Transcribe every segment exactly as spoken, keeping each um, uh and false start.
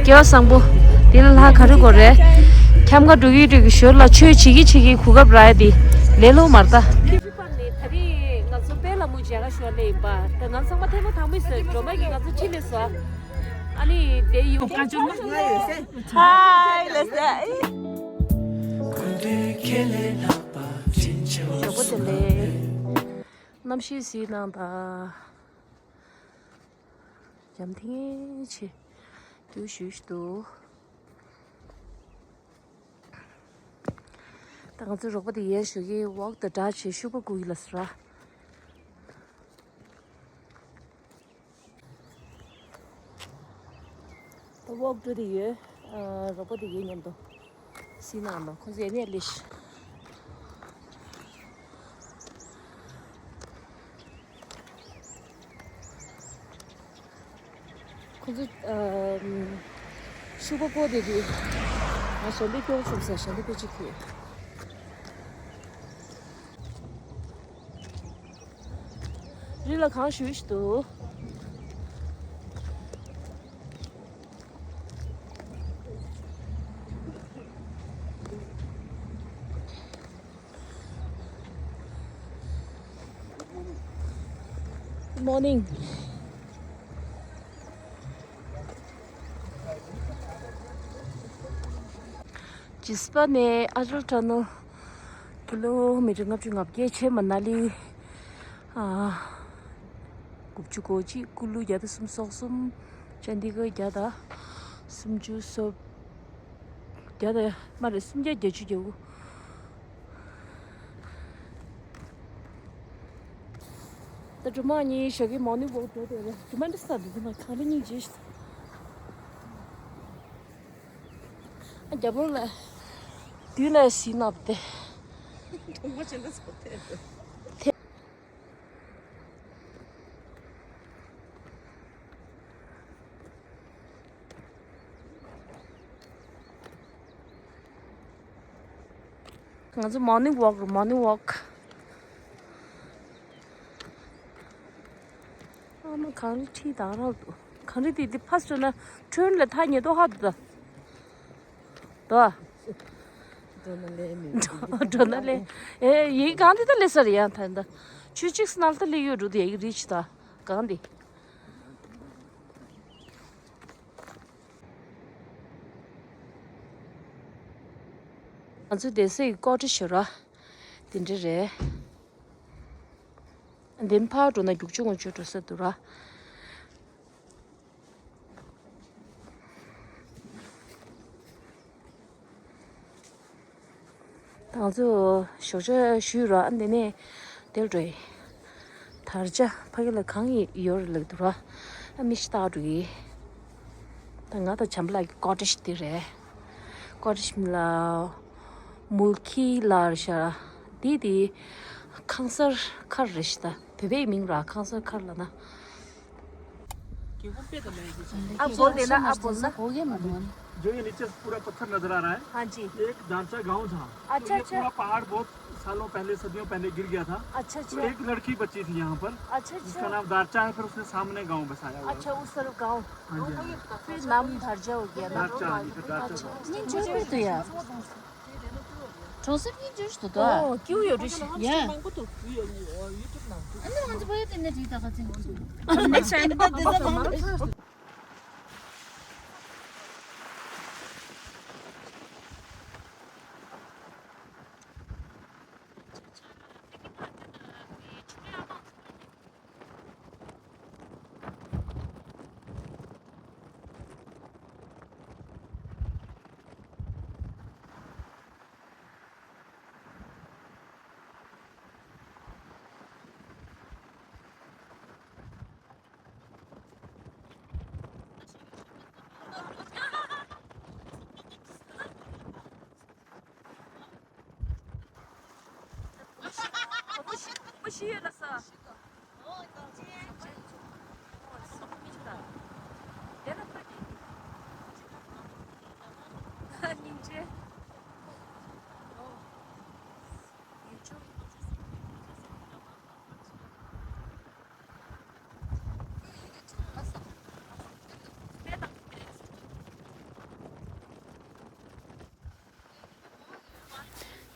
སྐལ་བ་བཟང་པོ། དེ་ལ་ལྷག་ག་རེ་དགོས་རེད། འཁྱམ་ག་འགྲོ་གི་འགྲོ་གི་ཞོར་ལ་ཆོས་བྱེད་ཀྱི་བྱེད་ཀྱི་གོ་སྐབས་རག་ཡ་དེ་ལས་སླ་པོ་མ་རེད་ད། ཁྱི་ཕར་ནས་ད་རེས་ང་ཚོ་དཔལ་ལྷ་མོ་མཇལ་ག་ཞོར་ལ་ཡིན་པ། ད་ང་ཚང་མ་ཐེངས་མ་དང་པོ་ཡིན་ཟེར། སྒྲོལ་མ་གིས་ང་ཚོ་ཁྲིད་ལས་སོང་། ཨ་ནི་དེ་ཡོད། ཧའི་ལེ་སེ། ཞོགས་པ་དེ་ལས་གནམ་གཤིས་གཟིགས་གནང་དང་། འཇམ་ཐིང་ངེ་ཆེ། དུས་ཞུ་ཞུ་འདུག་ད་ང་ཚོའི་རོགས་པ་དེ་ཡན་ཞུ་གི་ཝོག་དང་འདྲ་བྱེད་ཤུག་པ་སྐུ་ཡི་ལ་སི་ར། ད་ཝོག་འགྲོ་དེ་ཡོད། ཨ། རོགས་པ་དེ་ཡོད་མཉམ་དུ། སི་ནང་ལ་ཁོ་ཚོ་ཡ་ནས་ལིཤ། ཁོ་ཚོ་ཨ། ཤུག་པ་སྐོར་དེ་དུས། ང་ཞལ་འདེབས་སྐྱོར་ཚུགས་ས་ཞལ་འདེབས་དཔེ་གཅིག་གིས། རི་ལ་གངས་ཞུ་ཞུ་འདུག Good morning. ཇི་སི་པ་ནས་ཨ་ཊལ་ཊ་ནལ་ཀི་ལོ་མི་ཊར་ལྔ་བཅུ་ང་བརྒྱད་བྱས། མ་ན་ལི་ཨ། དགུ་བཅུ་གོ་གཅིག་ཀུ་ལུ་བརྒྱ་དང་སུམ་ཅུ་སོ་གསུམ། ཅན་ཌི་གྷར་བརྒྱ་དང་སུམ་ཅུ་སོ། བརྒྱ་དང་མ་རེད། སུམ་བརྒྱ་བརྒྱད་ཅུ་གྱ་དགུ། ད་སྒྲོལ་མ་གཉིས་ཞོགས་ཀའི་མོར་ནིང་ཝོག་འགྲོ་དེ་རེད། སྒྲོལ་མ་འདི་ས་འདི་འདི་མ་གངས་རི་སྙིང་རྗེ་ཞིག་ཨ། རྒྱ་བོད་ལ་དུས་ལ་ཞིག་ནག་དེ། གྲོགས་པོ་ཆེན་པོ་ཚོ་དེ། ང་ཚོ་མོར་ནིང་ཝོག་རེད། མོར་ནིང་ཝོག་ཨ་མ། གངས་རི་ཁྲིད་དང་རག་འདུག་གངས་རི་དེ་དེ་ཕར་སོང་ན་ཁྲོན་ལ་ཐག་ཉེ་ཏོག་ཧ་འདུག་ད། དོ། འགྲོ་ན་ལས་མེད། འགྲོ་ན་ལས། ཨེ་ཡིན། གངས་འདི་ད་ལས་ས་རེད་ཡང་ད་ད། ཆུ་གཅིག་སྣང་ལྟ་ལས་ཡོད་འགྲོ་དེ་ཡི་རི་ཆུ་ད་གངས་འདི། ང་ཚོ་སྡོད་ས་ཡི་ཀོ་ཊེཇ་ཞིག་ར། དེ་འདྲ་རེད། འདི་ཕར་འགྲོ་ན་རྒྱུག་ཆུ་ངོ་ཆུ་འགྲོ་ས་འདུག་ར། ང་ཚོ་ཞོགས་ཇ་ཞུས་ར། ཨ། འདི་ནས་དེར་འགྲོ་ཡི། དར་ཆ་ཕ་གི་ལ་གང་ཡོད་རེད་ལབ་འདུག་ར། ཨ། མི་ཤི་ཏག་འགྲོ་གི། ད་ང་དང་བྱམས་པ་ལགས་ཀྱི་ཀོ་ཊེཇ་འདི་རེད། ཀོ་ཊེཇ་མིང་ལ་མུལ་ཁི་ལ་རེད་ཤག་འདི་དེ་ཁང་གསར་མཁར་རེད་ཤག་ད་བོད་པའི་མིང་ར། ཁང་གསར་མཁར་ལབ་ན། आप बोल देना, आप बोलना। जो ये नीचे पूरा पत्थर नजर आ रहा है, हाँ जी। ये एक दारचा गांव था। अच्छा, तो ये अच्छा। पूरा पहाड़ बहुत सालों पहले, सदियों पहले गिर गया था। अच्छा, तो अच्छा। एक लड़की बची थी यहाँ पर, अच्छा, जिसका अच्छा। नाम दारचा है, फिर उसने सामने गांव बसाया हुआ है। अच्छा, उस तरफ गांव। हाँ जी, हाँ जी। फिर नाम दारचा हो गया ना। दारचा, हाँ जी, फिर दारचा। अच्छा। हुआ। नहीं, जो भी तो यार। གྲོང་གསེབ་གཉིས་འགྲོ་ཞིག་ཏུ་དོ། ཨོ། ཀིའུ་ཡོད་རེད་ཤག་ཡ། ཨ་ནི་ང་ཚོ་བོད་ཡིག་དེ་ནས་བྲིས་ད་ག་ཚིག་ཨ་ནི་ང་ཚོ་བོད་ཡིག་དེ་ནས་བྲིས་ད་ག་ཚིག་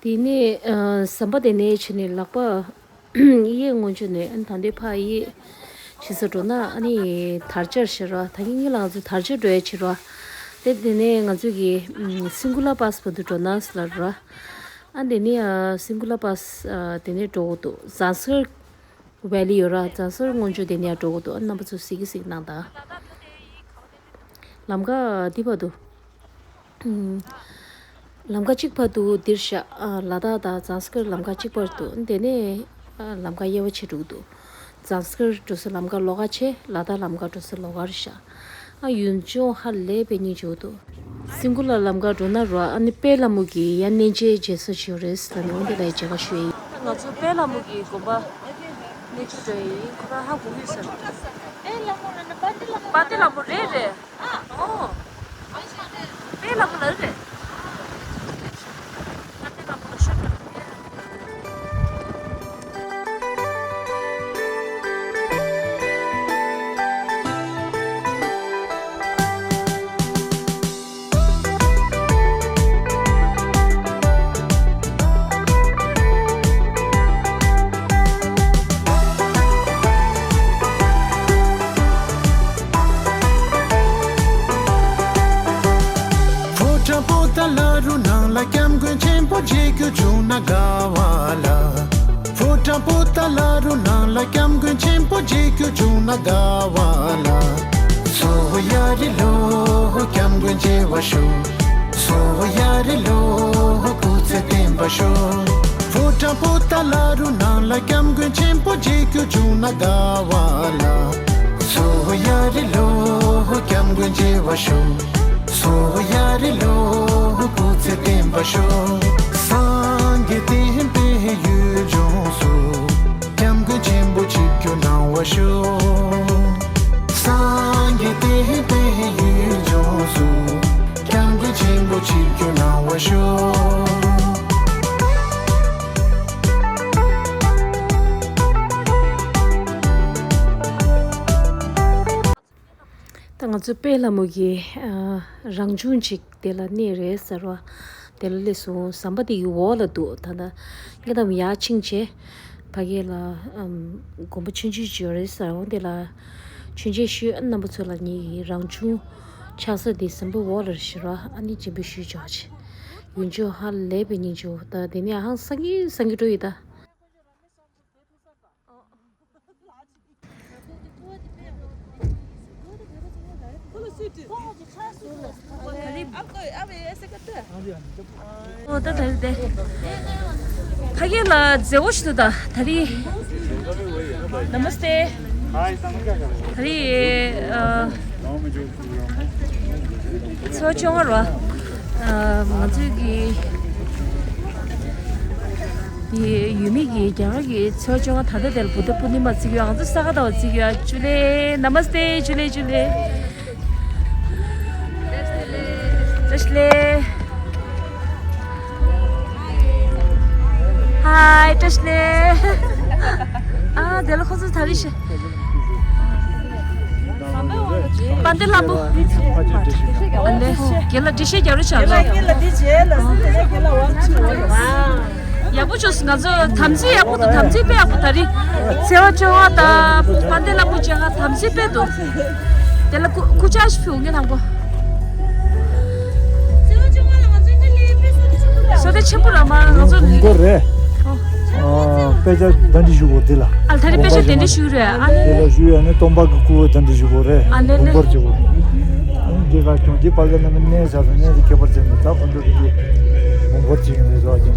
དེ་ནས་ཨ་ཟམ་པ་དེ་ནས་ཕྱིན་ནས་ལག་པ་གཡས་སྔོན་ཆད་ནས་ཨ་ནི་ད་ལྟའི་ཕ་གཡས་ཕྱི་ས་འགྲོ་ན་ཨ་ནི་དར་ལྕོག་ཞེས་ར། ད་གིན་ངེད་ལ་ང་ཚོ་དར་ལྕོག་འགྲོ་ཡ་ཕྱིན་ར། དེ་དེ་ནས་ང་ཚོ་གི་ཨམ་སིང་ཀུ་ལ་པཱས་བར་དུ་འགྲོ་ན་ཟེར་ལབ་ར། ཨ་དེ་ནས་ཨ་སིང་ཀུ་ལ་པཱས་ཨ་དེ་ནས་འགྲོ་དགོས་འདུག་ཛཱན་སི་ཀར་ཝེ་ལི་ཡོད་ར། ཛཱན་སི་ཀར་སྔོན་ཆད་དེ་ནས་ཡར་འགྲོ་དགོས་འདུག་ཨ་རྣམ་པ་ཚོ་གཟིགས་གི་གཟིགས་གནང་དང་། ལམ་ཁ་འདི་བར་དུ། ཨུམ། ལམ་ཁ་གཅིག་བར་དུ་འདིར་བཞག་ཨ་ལ་དྭགས་དང་ཛཱན་སི་ཀར་ལམ་ཁ་གཅིག་བར་དུ། དེ་ནས་ཨ་ལམ་ཁ་དབྱེ་བ་ཕྱེ་འགྲོ་གི་འདུག་ཛཱན་སི་ཀར་འགྲོ་ས་ལམ་ཁ་ལོགས་ཀ་བྱས། ལ་དྭགས་ལམ་ཁ་འགྲོ་ས་ལོགས་ཀར་བཞག་ཨ་ཡུལ་ལྗོངས་ཧ་ལས་པའི་སྙིང་རྗེ་པོ་འདུག་སིང་ཀུ་ལ་ལམ་ཁ་འགྲོ་ན་ར་ཨ་ནི་དཔལ་ལྷ་མོ་གི་ཡ་གནས་མཇལ་མཇལ་ས་ཞིག་ཡོད་རེད་ཟེར་ནས་འོ་འདི་ལ་མཇལ་ཁ་ཞུ་ཡ་ཡིན། ང་ཚོ་དཔལ་ལྷ་མོ་གི་དགོན་པ་གནས་མཇལ་འགྲོ་ཡ་ཡིན། ཁོ་རང་ཧ་གོ་གི་ཡོད་ས་རེད། དཔལ་ལྷ་མོ་རེད་རེད། ཨོ། དཔལ་ལྷ་མོ་ལགས་རེད། ཕོ་བྲང་པོ་ཏཱ་ལ་རུ་ནང་ལ་སྐྱབས་མགོན་ཆེན་པོ་མཇལ་རྒྱུ་བྱུང་ན་དགའ་བ་ལ། ཕོ་བྲང་པོ་ཏཱ་ལ་རུ་ནང་ལ་སྐྱབས་མགོན་ཆེན་པོ་མཇལ་རྒྱུ་བྱུང་ན་དགའ་བ་ལ། སོ་ཡ་རི་ལོ་སྐྱབས་མགོན་མཇལ་བར་ཤོག་སོ་ཡ་རི་ལོ་སྐུ་ཚེ་བརྟན་པར་ཤོག་ཕོ་བྲང་པོ་ཏཱ་ལ་རུ་ནང་ལ་སྐྱབས་མགོན་ཆེན་པོ་མཇལ་རྒྱུ་བྱུང་ན་དགའ་བ་ལ། སོ་ཡ་རི་ལོ་སྐྱབས་མགོན་མཇལ་བར་ཤོག་སོ་ཡ་རི་ལོ་སྐུ་ཚེ་བརྟན་པར་ཤོག་སངས་རྒྱས་བསྟན་པའི་ཡུལ་ལྗོངས་སུ། སྐྱབས་མགོན་ཆེན་པོ་ཆིབས་བསྒྱུར་གནང་བར་ཤོག་སངས་རྒྱས་བསྟན་པའི་ཡུལ་ལྗོངས་སུ། སྐྱབས་མགོན་ཆེན་པོ་ཆིབས་བསྒྱུར་གནང་བར་ཤོག་ད་ང་ཚོ་དཔལ་ལྷ་མོ་གི་ཨ་རང་བྱུང་ཅིག་དེ་ལ་གནས་རེད་ཟེར་བ། དེ་ལ་སླེབས་སོང་། ཟམ་པ་དེ་གི་འོག་ལ་འདུག་ད་ལྟ་ངས་དམ་ཡར་ཕྱིན་བྱས་ཕ་གི་ལ་ཨམ་དགོན་པ་ཆུང་ཆུང་ཅིག་ཡོད་རེད་ཟེར་འོང་། དེ་ལ་མཆོད་མཇལ་ཞུས། ཨ་རྣམ་པ་ཚོ་ལ་ངེད་ཀྱི་རང་བྱུང་ཆགས་ས་དེ་ཟམ་པའི་འོག་ལ་རེད་ཤག་ར། ཨ་ནི་སྦྱིན་པ་ཞུས་བྱས། ཡུལ་ལྗོངས་ཧ་ལས་པའི་སྙིང་རྗེ་པོ། ད་དེ་ནས་ཧང་སང་གི་སང་གི་འགྲོ་ཡི་ད། ཨོ་ད་ད་རེད་དེ། ཕ་གི་ལ་མཛེས་པོ་ཞིག་འདུག་ད་ད་རེད། ནམ་སྟེ། ད་རེད། ཨ། ཚེས་བཅོ་ལྔ་རེད་པ། ཨ། ང་ཚོའི་གི་དེ་ཡུལ་མི་གི་རྒྱ་གར་གི་ཚེས་བཅོ་ལྔ་ད་ལྟ་དེར་བུདྡྷ་པུར་ནི་མ་བརྩི་གི་ཡོད། ང་ཚོ་ས་ག་ཟླ་བ་བརྩི་གི་ཡོད། ཇུ་ལེ། ནམ་སྟེ། ཇུ་ལེ། ཇུ་ལེ། བཀྲ་ཤིས་བདེ་ལེགས། ཧའི། བཀྲ་ཤིས་བདེ་ལེགས། ཨ། དེ་ལ་ཁོ་ཚོ་ད་རེས་ཤི། དཔལ་ལྡན་ལྷ་མོ། ཨ་ནི་རྒན་ལགས་འགྲེལ་བཤད་རྒྱག་རོགས་བྱ་རོགས། ཡག་པོ་བྱུང་སོང་། ང་ཚོ་དམ་ཚིག་ཡག་པོ་འདུག་དམ་ཚིག་དཔེ་ཡག་པོ། ད་རེས་ཚེས་པ་བཅོ་ལྔ་དང་དཔལ་ལྡན་ལྷ་མོ་མཇལ་ཁ་དམ་ཚིག་དཔེ་འདུག་དེ་ལ་སྐུ་སྐུ་ཕྱག་ཞིག་ཕུལ་ངེས་དང་པོ། བསོད་བདེ་ཆེན་པོ་ར་མ། ང་ཚོ་དགོན་སྐོར་རེད། ཨ། དཔེ་ཆ་གདན་འདྲེན་ཞུ་དགོས་འདི་ལ། ཨ། ད་རེས་དཔེ་ཆ་གདན་འདྲེན་ཞུ་རེད། ཨ་ནི། དེ་ལ་ཞུ་ཡ་ནི་སྟོན་པ་གི་སྐུ་གདན་འདྲེན་ཞུ་དགོས་རེད། ཨ་ནི། དགོན་སྐོར་བྱེད་དགོས། ཨ་ནི་འདི་ག་ཁྱོད་འདི་དཔལ་ལྡན་ལྷ་མོའི་གནས་བྱ་དང་གནས་འདི་ཁྱད་པར་ཅན་དུ་ད་དགོན་སྐོར་གྱི་དགོན་སྐོར་བྱེད་ཀྱི་རེད་ཟེར་བ་ཀྱི་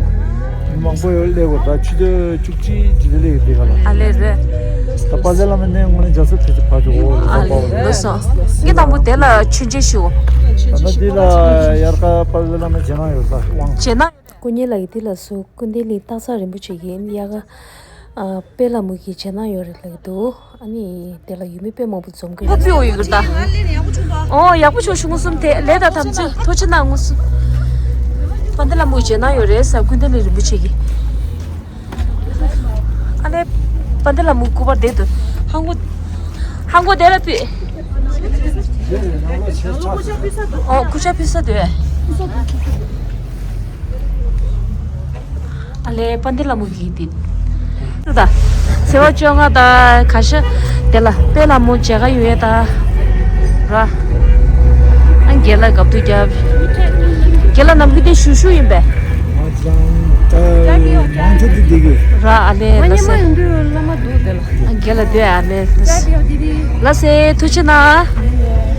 མི་མང་པོ་ཡོད་སླེབས་དགོས། ད་ཆུ་ཚོད་བཅུ་གཅིག་ཅིག་ལ་སླེབས་ཡོད་འདི་ག་ལ། ཨ་ལས་རེད། ད་དཔལ་ལྡན་ལྷ་མོའི་གནས་སྔོན་ལ་རྒྱལ་ས་ཕེབས་ཚེ་ཕར་ཚུར་འོག་ལ། ཨ་ལས། ལགས་སོ། ངས་དང་པོ་དེ་ལ་མཆོད་མཇལ་ཞུ། ད་ལྟ་འདི་ལ་དབྱར་ཁ་དཔལ་ལྡན་ལྷ་མོའི་རྗེས་གནང་ཡོད་ས་དབང་། རྗེས་གནང་། སྐུ་ཉིད་ལགས་ཀྱིས་འདི་ལ་སུ་ཀུན་ལྡན་གླིང་སྟག་ཚང་རིན་པོ་ཆེ་གི་དབྱར་ཁ་ཨ་དཔལ་ལྷ་མོ་གི་རྗེས་གནང་ཡོད་རེད་ལབ་ཀྱི་འདུག་ཨ་ནི་དེ་ལ་ཡུལ་མི་དཔེ་མང་པོ་འཛོམས་ཀྱི་རེད། ཕ་བུ་ཡོད་ཀྱི་རེད་ད། ཨོ་ཡག་པོ་བྱུང་། ཞུ་མངོན་སུམ་དེ་ལས་ད་དམ་ཚིག་ཐུགས་རྗེ་གནང་མངོན་སུམ། དཔལ་ལྡན་ལྷ་མོ་གི་རྗེས་གནང་ཡོད་རེད་ཟེར། ཀུན་ལྡན་གླིང་རིན་པོ་ཆེ་གི། ཨ་ལས། དཔལ་ལྡན་ལྷ་མོ་སྐུ་པར་དེ་འདུག་ཧང་གོ། ཧང་གོ་དེ་ལ་ཕུད། ཨོ་སྐུ་ཕྱག་ཕུལ་ས་འདུག་ཨེ། ཨོ་སྐུ་ཕྱག་ཕུལ་ས་འདུག་ཨེ། ལས་དཔལ་ལྡན་ལྷ་མོ་གི་དེ། ད། ཚེས་པ་བཅོ་ལྔ་ད་ཁ་ཤ། དེ་ལ་དཔལ་ལྷ་མོ་མཇལ་ཁ་ཡོད་ད། ར། ཨ་རྒན་ལགས་སྐབས་དུས་རྒྱབ། རྒན་ལགས་ནམ་རྒྱུན་དེ་ཞུ་ཞུ་ཡིན་པས། མ་ཚང་ད་མང་ཚོགས་དེ་བསྡད་གི། ར་ཨ་ལས་ལ་སེ། ཨ་རྒན་ལགས་སྡོད་ཨ་ལས་ལ་སེ། ལ་སེ་ཐུགས་རྗེ་གནང་།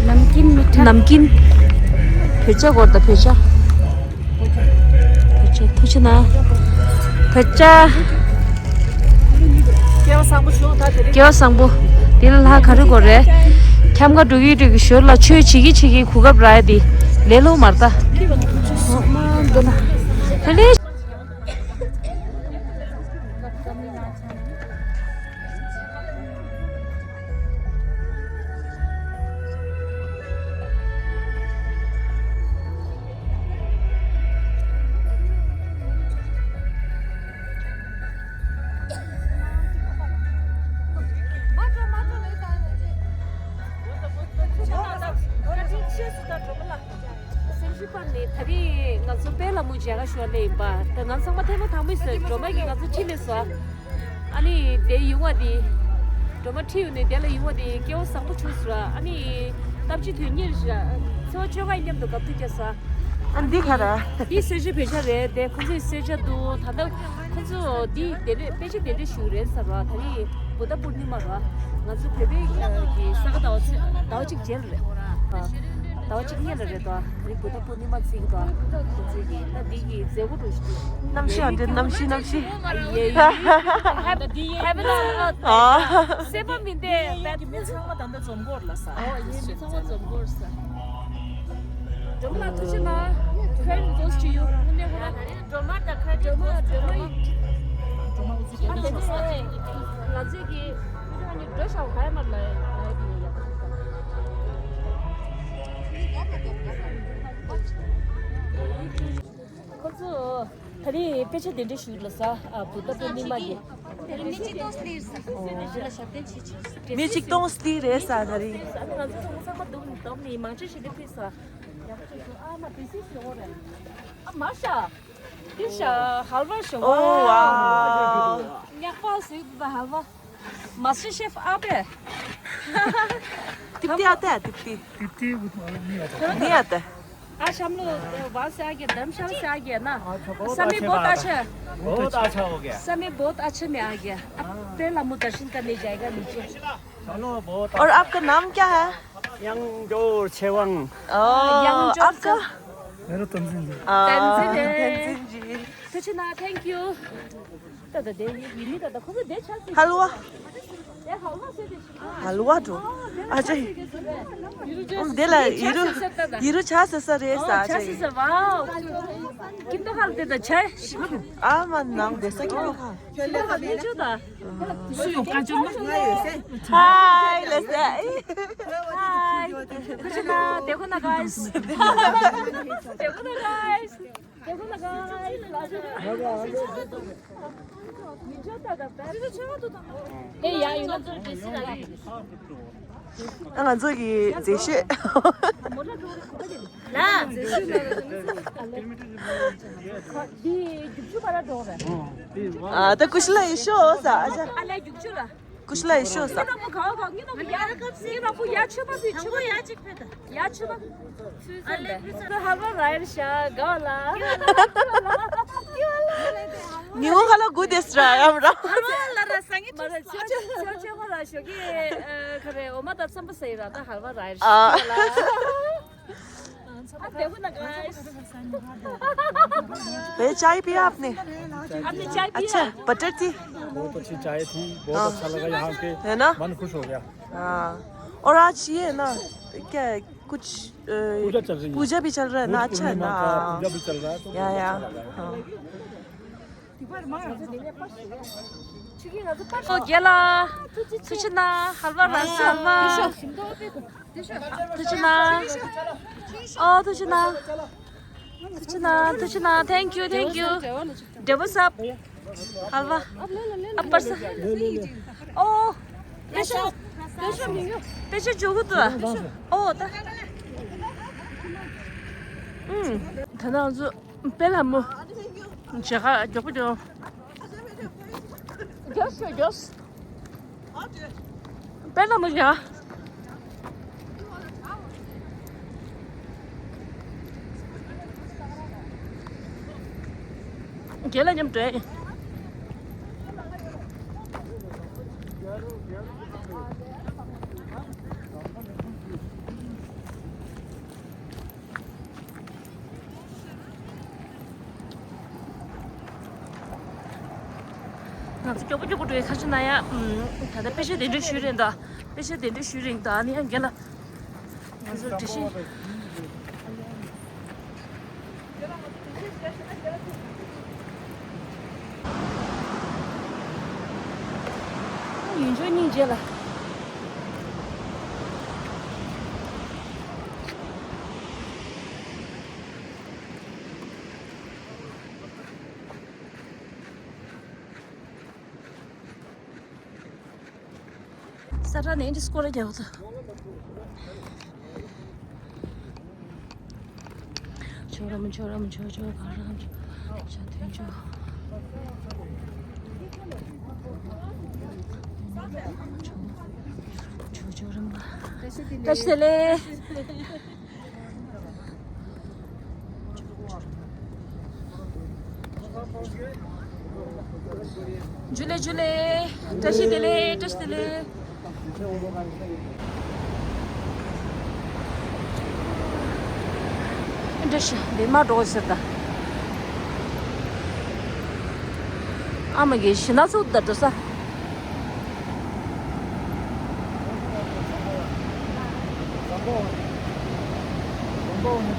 ནམ་རྒྱུན་མི་ཁྲ། ནམ་རྒྱུན། བོད་ཇ་སྐོར་ད་བོད་ཇ། ཐུགས་རྗེ་ཐུགས་རྗེ་གནང་། བོད་ཇ། སྐལ་བ་བཟང་པོ་བྱུང་ད་དེ་རིང་། སྐལ་བ་བཟང་པོ། འདི་ལ་ལྷག་ག་རེ་དགོས་རེད། འཁྱམ་ཁ་འགྲོ་གི་འགྲོ་གི་ཞོར་ལ་ཆོས་བྱེད་ཀྱི་བྱེད་ཀྱི་གོ་སྐབས་རག་ཡ་དེ་ལས་སླ་པོ་མ་རེད་ད། ཧ་ལས། སེམས་ཤུགས་སྤར་ནས་ད་རེས་ང་ཚོ་དཔལ་ལྷ་མོ་མཇལ་ཁ་ཞུ་བ་སླེབས་ཡིན་པ། ད་ང་ཚང་མ་ཐེངས་མ་དང་པོ་ཡིན་ཟེར། སྒྲོལ་མ་གིས་ང་ཚོ་ཁྲིད་སླེབས་སོང་། ཨ་ནི་དེ་ཡོང་བ་དེ། སྒྲོལ་མ་ཁྲིད་ཡོང་ནས་དེ་ལ་ཡོང་བ་དེ་སྐལ་བ་བཟང་པོ་བྱུང་སོང་། ཨ་ནི་སྟབས་ཅིག་དོན་གཉེར་ཞིག་ཚེས་པ་བཅོ་ལྔ་མཉམ་དུ་དགའ་སྟོན་བརྒྱབ་སོང་། ཨ་འདི་ག་རེ། འདི་གསེར་ཞུ་བོད་ཇ་རེད་དེ། ཁོང་ཚོའི་གསེར་ཇ་འདུག་ད་ལྟ་ཁོང་ཚོ་འདི་དེ་འདྲས་དཔེ་ཆ་དེ་འདྲས་ཞུ་རེད་ཟེར་བ། ད་རེས་བུདྡྷ་པུར་ནི་མ་རེད། ང་ཚོ་བོད་པའི་གི་ས་ག་ཟླ་བ་ཚེས་ཟླ་བ་གཅིག་རྗེས་ལ་རེད། ཟླ་བ་གཅིག་སྔོན་ལ་རེད་དོ། ད་རེས་བུདྡྷ་པུར་ནི་མ་ཚིག་དོ། ཁོང་ཚོའི་གི་ད་འདི་གི་མཛད་སྒོ་འགྲོ་ཞིག་འདུག་གནམ་གཤིས་ཨ་འདི་གནམ་གཤིས་གནམ་གཤིས། ཡེ་ཡེ། ཧེ་པི་ལ་ཨ། སེམས་པ་མི་བདེ། ཡེ་ཡེ། མི་ཚང་མ་ད་ལྟ་འཛོམས་སྐོར་ལ་ས། ཨོ་ཡེ་མི་ཚང་མ་འཛོམས་སྐོར་ས། སྒྲོལ་མ་ལགས་ཐུགས་རྗེ་གནང་། Credit goes to you. དངོས་གནས་ཁོ་རང་། སྒྲོལ་མ་དང་credit goes to you. སྒྲོལ་མ་ཨུ་ཚུགས་རྒྱབ་ན་ཆོག་ས། ང་ཚོས་ཀྱི་ཁྱོད་རང་གཉིས་འགྲོ་ཤག་ག་ཡ་མར་ལ་ཡ་ཡ་གི་ཡོད་ཡ། ཁོ་ཚོ་ད་རེས་དཔེ་ཆ་དེ་འདྲ་ཞུ་ལ་ས། ཨ་བུདྡྷ་པུར་ནི་མ་གི། མི་གཅིག་སྟོང་སྟེ་རེད་ས་ད་རེས། ང་ཚོ་ཚང་མ་འདུག་འདུག་ནི་མང་ཆེ་ཞིག་དེ་ཕེབས་ས། ཡག་པོ་ཞིག་ཞུ། ཨ་མ་དེ་སི་ཞུ་འོ་རེད། ཨ་མ་ཤ། དེ་ཤ་ཧལ་བ་ཞུ། ཨོ་ཝའོ། ཉག་པ་ཟིག་དེ་ཧལ་བ། Master Chef आप है। तिप्ती आता है तिप्ती। तिप्ती नहीं आता। नहीं आता। आज हम लोग वहाँ से आ गया, धर्मशाला से आ गया ना। अच्छा, बहुत समय अच्छे बहुत बात है। अच्छा है। बहुत अच्छा हो गया। समय बहुत अच्छे में आ गया। अब पहला मुँह दर्शन करने जाएगा नीचे। चलो, बहुत और अच्छा। आपका नाम क्या है? यंगजोर छेवांग। ओ, यंगजोर आपका? मेरो तन्जिन जी। आ, तन्जिन है। तन्जिन जी। तुझे ना, thank you। ད་ད་དེ་ཡིན་མི་ད་ད་ཁོ་ཚོ་དེ་ཆ་སྲིད། ཧལ་བ། དེ་ཧལ་བ་ཟེར་དེ་ཞིག་ཧལ་བ་འགྲོ། ཨ་ཅེ། ཨུམ་དེ་ལ་ཡི་རུ་ཡི་རུ་ཆ་ཟེར་ས་རེད་ས་ཨ་ཅེ། ཆ་ཟེར་ས་ཝའོ། ཀིན་ཏོ་ཧལ་དེ་ད་ཆ་ཞིག་ཨ་མ་ནང་དེ་ས་ཀིན་ཏོ་ཧལ། ཀིན་ཏོ་ཧལ་མི་ཆུ་ད། སུ་ཡོང་ཀ་ཅོ་ན། ཧའི་ལེ་ས། ཧའི། ཁུ་ཆུ་ན་དེ་ཁོ་ན་ག་ཨིས། དེ་ཁོ་ན་ག་ཨིས། ཨ་ང་ཚོ་གི་མཛེས་ཤོས། ཨ་ད་ཀུ་ཤུ་ལ་ཡི་ཤོ་ས་ཨ་ཅག་ཀུ་ཤུ་ལ་ཡི་ཤོ་ས། ཉི་ཧོང་ཁ་ལ་གུ་དེ་སྲ་ཡམ་ར། भाई, चाय पिया आपने? आपने चाय पिया? अच्छा, बटर थी? बहुत अच्छी चाय थी, बहुत हाँ। अच्छा लगा यहाँ के, है ना? मन खुश हो गया। हाँ। और आज ये है ना, क्या है, कुछ, अ, पूजा चल रही है। पूजा भी चल रहा है ना, बुद्ध अच्छा है पूर्णिमा ना? का पूजा भी चल रहा है, तो या, बहुत या। अच्छा लगा है। हाँ। ཨོ་རྒན་ལགས། ཐུགས་རྗེ་གནང་། ཧལ་བ་ར་སི་ཧལ་བ། ཐུགས་རྗེ་གནང་། ཨོ་ཐུགས་རྗེ་གནང་། ཐུགས་རྗེ་གནང་། ཐུགས་རྗེ་གནང་། Thank you, thank you. འབྲས་བུ་སབ། ཧལ་བ། ཨ་པར་ས། ཨོ། དཔེ་ཆ། དཔེ་ཆ་མི་ཡོད། དཔེ་ཆ་འཇོག་གི་འདུག་ཨོ་ད། ཨུམ། ད་ནང་ཚོ། དཔལ་ལྷ་མོ། མཇལ་ཁ་མགྱོགས་པོ་འགྲོ། ཤོད་རྒྱོབས། དཔེ་ལ་མི་བཞག་རྒན་ལགས་མཉམ་འགྲོ་ཡ་ཡིན། ང་ཚོ་མགྱོགས་པོ་མགྱོགས་པོ་འགྲོ་ཡ་ཁ་ཆེ་ན་ཡ། ད་ལྟ་དཔེ་ཆ་དེ་འདྲ་ཞུས་རེད་ད། དཔེ་ཆ་དེ་འདྲ་ཞུས་རེད་ད། ཨ་ནི་ཡང་རྒན་ལགས། ང་ཚོ་འདྲི་ཤེས། ཡུལ་ལྗོངས་སྙིང་རྗེ་ལ། ས་ཁྲ་ནས་འདི་སྐོར་ར་རྒྱག་ཐུབ། ཆོ་རམ་ཆོ་རམ་ཆོ་ཆོ་ག་རམ་ཆོ་ཆོ་ཐོན་ཆོ། ཆོ་ཆོ་རམ་པ། བཀྲ་ཤིས་བདེ་ལེགས། འཇུ་ལེ་འཇུ་ལེ། བཀྲ་ཤིས་བདེ་ལེགས། བཀྲ་ཤིས་བདེ་ལེགས། བཀྲ་ཤིས་བདེ་མ་འགྲོ་ཟེར་ད། ཨ་མ་གི་ཤི་ན་ཚུགས་ད་འགྲོ་ས།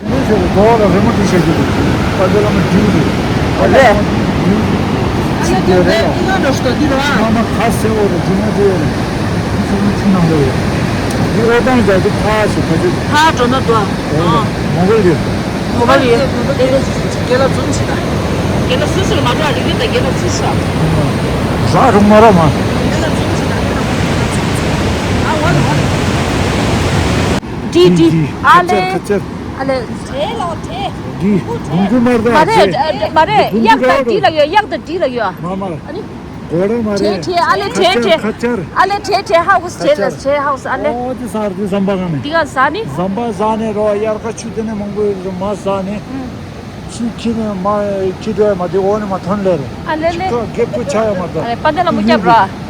འདི་ཚོ་ལ་རི་མོ་འདི་བྱེད་ཀྱི་འདུག་དཔལ་ལྡན་བླ་མ་འདི་རེད། དཔལ་ལྡན་བླ་མ་འདི་འདི་ཆིབས་རྒྱུ་རེད་ལ། ཨ་ལ་ཏོ་ཏོ་ཏོ་ཏོ་ཏོ་ཏོ་འདི་རེད་བ། བླ་མ་ཁ་སེར་པོ་རེད། འདི་མ་འདི་རེད། འདི་ཚོ་མི་ཆུ་ནང་ལ་ཡོད། འདི་རོ་སྟོང་རྒྱག་རྒྱུ་ཕར་ཞིག་ཕ་ཚོད། ཕར་འགྲོ་ན་འདུག་ཨ། མོ་གོ་ཡོད། མོ་གོ་ཡོད། ཏེ་ཏེ། རྒན་ལགས་འཛུམ་ཞིག་དང་། རྒན་ལགས་སུ་སུར་མ་འགྲོ་རིག་རིག་དང་རྒན་ལགས་འཛུམ་ཞིག་དང་། ར་རུང་མ་ར་མ། རྒན་ལགས་འཛུམ་ཞིག་དང་། ཨ་འོ་ལ་འོ་ལ། འདི་འདི། ཨ་ལེ། ཁ་ཆེར། ཨ་ལེ། དྲེད་ལོ་དྲེད། འདི་འདུམ་འདུམ་མར་དང་མ་རེད། མ་རེད། གཡག་དང་འདི་ལ་ཡོད། གཡག་དང་འདི་ལ་ཡོད། མ་མ། ཨ་ནི། སྒོ་ར་མ་རེད། དྲེད་དྲེད། ཨ་ལེ་དྲེད་དྲེད། ཁ་ཆར། ཨ་ལེ་དྲེད་དྲེད། ཧའུ་སི་དྲེད་ལ་དྲེད་ཧའུ་སི། ཨ་ལེ། ཨོ་དེ་སར་དེ་ཟམ་པ་གང་ནས། འདི་ག་ཟ་ནི། ཟམ་པ་ཟ་ནས་རོ་དབྱར་ཁ་ཆུ་དེ་ནས་མང་པོ་ཡོད་རེད། མ་ཟ་ནས། ཆུ་ཁྱི་ནས་མ་ཁྱི་འགྲོ་ཡ་མ་དེ་འོ་ནས་མ་ཐོན་ལེ་རེད། ཨ་ལེ་ལེ། ཁ་རྒད་པོ་ཆགས་ཡ་མ་རེད། ཨ་ལེ་དཔལ་ལྡན་བླ་མ་སྐྱབས་ར།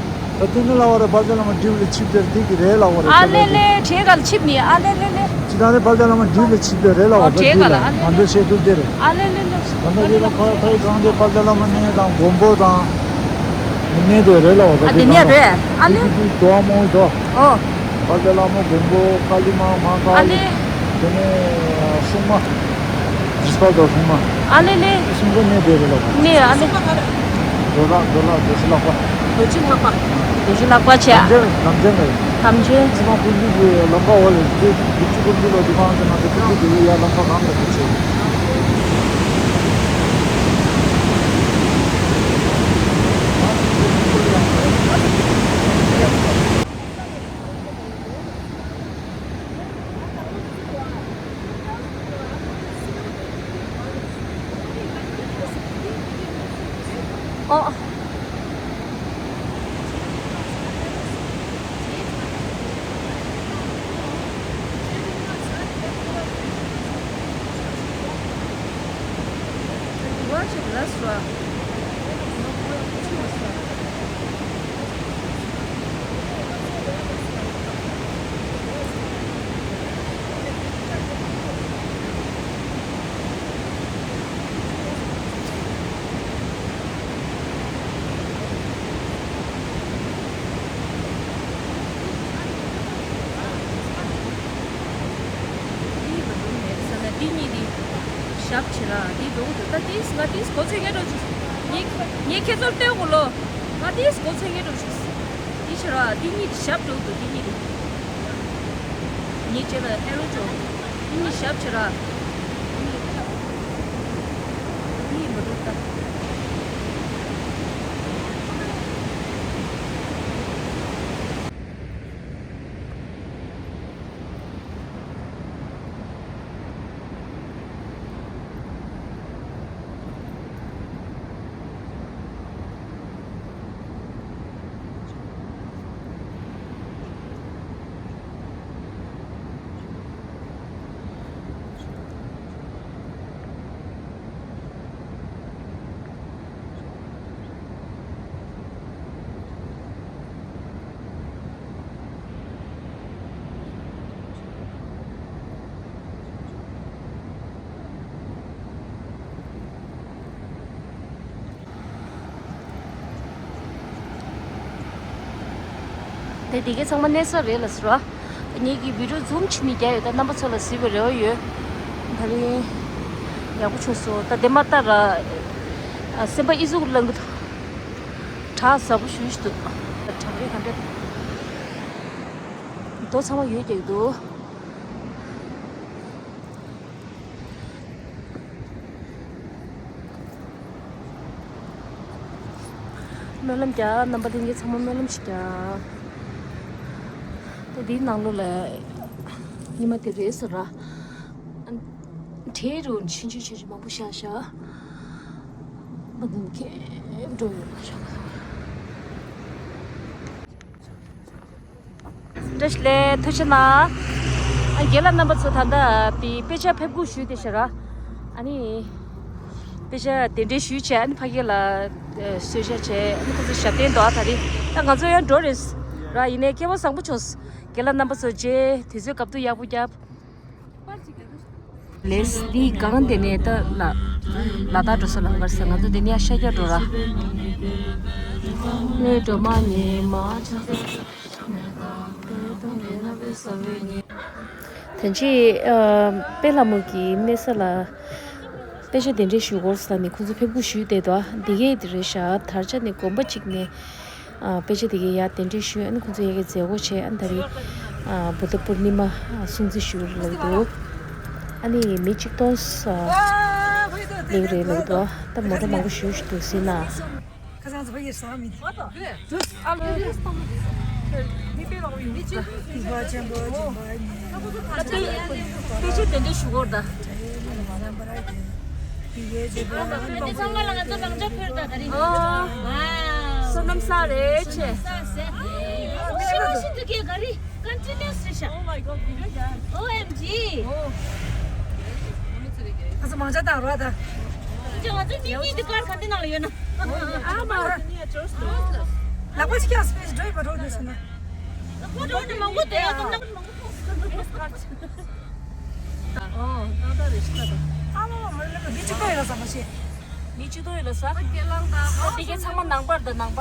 ད་དེ་ནས་ལ་བ་རེད། དཔལ་ལྡན་བླ་མ་འདི་བ་ལ་ཆིབས་དེར་འདི་གི་རེད་ལ་བ་རེད། ཨ་ལེ་ལེ། དྲེད་ག་ལ་ཆིབས་ནི། ཨ་ལེ་ལེ་ལེ། ཅི་ད་ནས་དཔལ་ལྡན་བླ་མ་འདི་ལ་ཆིབས་དེ་རེད་ལ་བ། ཨོ་དྲེད་ག་ལ། ཨ་ལེ་ང་ཚོ་བཤད་ཐུབ་དེ་རེད། ཨ་ལེ་ལེ་ལེ། ད་ནང་ཡོད་ལ་ཁ་ཁ་ཡི་གང་དེ་དཔལ་ལྡན་བླ་མ་གནས་དང་མགོན་པོ་དང་། ནས་དེ་རེད་ལ་བ། ཨ་དེ་ནས་རེད། ཨ་ལེ། དེ་དུས་དོ་མོ་དོ། ཨོ། དཔལ་ལྡན་བླ་མ་མགོན་པོ་ཀ་ལི་མ་མ་ཀ་ཨ་ལི། ལེ། དེ་ནས་སྲུང་མ། རྗེ་དཔལ་རྡོར་སྲུང་མ། ཨ་ལེ་ལེ། སྲུང་མ་ནས་དེ་རེད་ལ་བ། ནས་ཨ་ལེ། རྡོ་ལག་རྡོ་ལག་རྡོ་རྗེ་ལག་པ། རྡོ་རྗེ་ལག་པ། རྡོ་རྗེ་ལག་པ་བྱས། དམ་ཅན་དམ་ཅན་ལ་ཡིན། དམ་ཅན། ཚེ་དབང་ཀུན་འདུས་ཀྱི་ལམ་ཁ་འོག་ལ་དེ་བདུན་ཅུ་ཀུན་འདུས་ལ་དེ་གང་དེ་ན་དེ་ཀུན་འདུས་དེ་ཡ་ལམ་ཁ་གང་ལ་དེ་བྱས། ཨོ། འདི་མ་འདུག་མེད་ས་ན་འདི་གཉིས་འདི་ཞབས་ཕྱི་ར་འདི་འདུག་འདུག་ད་ཏིས་ང་ཏིས་གོ་ཚོད་ངེས་འགྲོ་ཅིག་ངས་ངས་ཁྱེད་ཚོར་སྟོན་དགོས་ལོ། ང་ཏིས་གོ་ཚོད་ངེས་འགྲོ་ཅིག་འདི་ཕྱི་ར་འདི་གཉིས་འདི་ཞབས་འགྲོ་འདུག་འདི་གཉིས་འདི། ངས་ཁྱེད་ལ་ཨེ་རོ་འགྲོ། འདི་གཉིས་ཞབས་ཕྱི་ར། འདི་མ་འདུག་ད། དེ་དེ་གའི་ཚང་མ་གནས་ས་རེད་ལ་ཟེར་བ། ངེད་ཀྱི་བི་ཌིའོ་ཛུམ་བྱས་ནས་རྒྱག་ཡོད། ད་རྣམ་པ་ཚོ་ལ་གཟིགས་པའི་རེ་བ་ཡོད། ད་རིང་ཡག་པོ་བྱུང་སོང་། ད་དེ་མ་ལྟ་ར། ཨ། སེམས་པ་ཨི་ཟུག་ལངས་གི་འདུག་བྲག་ཟབ་པོ་ཞེ་པོ་ཅིག་འདུག་བྲག་རི་ག་འདྲ། རྡོ་ཚང་མ་ཡོད་རྒྱག་གི་འདུག་སྨོན་ལམ་རྒྱག་རྣམ་པ་ལྷན་རྒྱས་ཚང་མ་སྨོན་ལམ་ཞིག་རྒྱག་ད་འདིའི་ནང་ལོགས་ལ་ཉི་མ་དེ་རེད་ཟེར་ར། གྲལ་རུ་ཆུང་ཆུང་ཆུང་ཆུང་མང་པོ་བཞག་བཞག་མ་འདུག་ཁྱེད་འགྲོ་ཡོད་མ་ཤག་བཀྲ་ཤིས་བདེ་ལེགས། ཐུགས་རྗེ་གནང་། ཨ། རྒན་ལགས་རྣམ་པ་ཚོ་ད་ལྟ་དེ་དཔེ་ཆ་ཕེབས་སྒུག་ཞུས་ཏེ་ཤག་ར། ཨ་ནི་དཔེ་ཆ་གདན་འདྲེན་ཞུས་བྱས། ཨ་ནི་ཕ་གི་ལ་གསོལ་ཇ་བྱས། ཨ་ནི་ཁོ་ཚོ་ཞབས་བརྟན་འདུག་ད་རེས་ད་ང་ཚོ་ཡང་འགྲོ་རེད་ར། ཡིན་ནའི་སྐལ་བ་བཟང་པོ་བྱུང་། རྒན་ལགས་རྣམ་པ་ཚོ་རྗེས་དུས་ཚོད་སྐབས་དུ་ཡག་པོ་རྒྱབ། ལེས་འདི་སྒང་དེ་ནས་ད་ལ་ལ་དྭགས་འགྲོ་ས་ལམ་ཁར་ས། ང་ཚོ་དེ་ནས་ཤར་རྒྱག་འགྲོ་ར། ལས་འགྲོ་མ་ཉེས་མ་ཆ། ད་ཅི་ཨ། དཔལ་ལྷ་མོ་གི་གནས་ས་ལ་དཔེ་ཆ་གདན་འདྲེན་ཞུ་སྐོར་ས་ནས་ཁོང་ཚོ་ཕེབས་སྒུག་ཞུས་བསྡད་འདུག་འདི་གས་དེ་རེད་ཤག་དར་ཆ་ནས་དགོན་པ་གཅིག་ནས། ཨ། དཔེ་ཆ་དེ་གའི་ཡར་གདན་འདྲེན་ཞུས། ཨ་ནི་ཁོང་ཚོ་ཡ་གི་མཛད་སྒོ་བྱས། ཨ་ནི་ད་རེས་ཨ་བུདྡྷ་པུར་ནི་མ་སྲུང་བརྩི་ཞུ་ལབ་འདུག་ཨ་ནི་མི་གཅིག་སྟོང་ཨ་སླེབས་རེད་ལབ་འདུག་ད་མོ་ཊ་མང་པོ་ཞེ་པོ་ཞིག་འདུག་ཟིན་ན། ཁ་སང་ཚོ་ཕ་གིར་ས་མི་འདུག་ཨ་ལོ། མི་དཔེ་ལ་འོ་ཡོད་མི་གཅིག་དཔེ་ཆ་དེ་འདྲ་ཞུ་གོ་ད། ཚང་མ་ལ་ང་ཚོ་རང་ཅག་ཕེབས་ད་ག་རེ། ཨོ། བསོད་ནམས་བསགས་རེད་ཆེ། བསོད་ནམས་བསགས་ཟེར། ཤི་བ་ཤི་འདུག་གས་ག་རེ། ཀོན་ཊི་ནུ་ཨ་སི་རེད་ཤག་ཨོ་ཨེམ་ཇི། ཨོ། ང་ཚོ་མང་ཇ་བཏང་རོགས་ད། ཅི་ང་ཚོ་མི་གཉིས་འདི་ཀར་ག་འདི་ནང་ལ་ཡོད་ན། ཨ་མ། ལག་པ་ཅིག་ཀྱང་སྤེ་སི་འགྲོ་ཡི་བ་འགྲོ་འདུག་ཟེར་ན། ལག་པ་འགྲོ་ནི་མང་པོ་འདུག་ཡ་ཀུན་ན། ཨོ། ཏག་ཏག་རེད་ཤི་ཏག་ཏག་ཨ་མ་མ་མ་མི་གཅིག་པ་ཡོད་ལ་ས་མ་ཤེས། མི་གཅིག་ཏུ་ཡོད་ལ་ས། ཨ་དེ་གའི་ཚང་མ་ནང་པར་འདུག་ནང་པ།